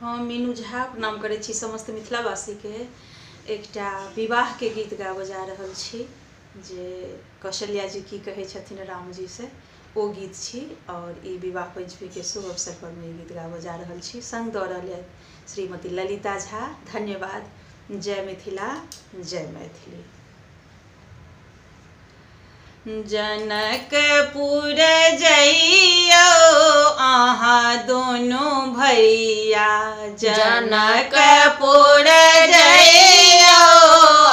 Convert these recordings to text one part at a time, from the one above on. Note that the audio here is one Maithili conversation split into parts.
हम मीनू झा प्रणाम करै छी समस्त मिथिलावासीके। एकटा विवाहके गीत गाबऽ जा रहल छी जे कौशल्या जी की कहै छथिन रामजी से, ओ गीत छी। आओर ई विवाह पंचमीके शुभ अवसर पर मे ई गीत गाबऽ जा रहल छी। संग दऽ रहल छथि श्रीमती ललिता झा। धन्यवाद। जय मिथिला, जय मैथिली। जनकपुर जइयौ अहाँ दुनू भैया, जनकपुर जइयौ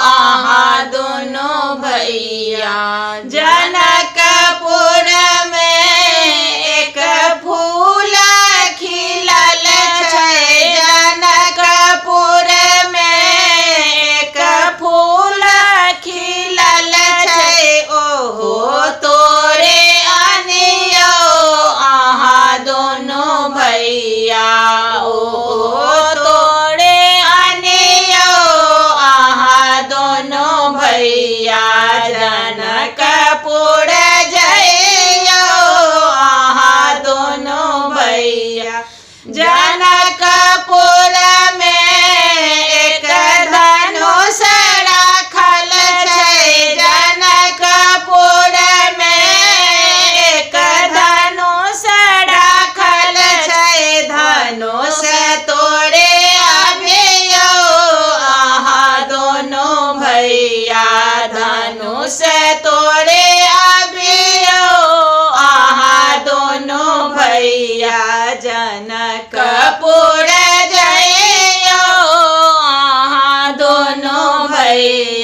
अहाँ दुनू भैया। जनकपुर मे एक फूल खिलल छै, जनकपुर मे एक फूल खिलल छै, ओहो तोरे अनियौ अहाँ दुनू भैया, ओहो तोरे अनियौ अहाँ दुनू भैया। जनकपुर जइयौ अहाँ दुनू भैया। जनकपुर मे एक धनुष राखल छै, जनकपुर मे एक धनुष राखल छै, धनुष तोरे अबियौ अहाँ दुनू भैया, धनुष तोरे अबियौ अहाँ दुनू भैया। जनकपुर जइयौ अहाँ दुनू भैया।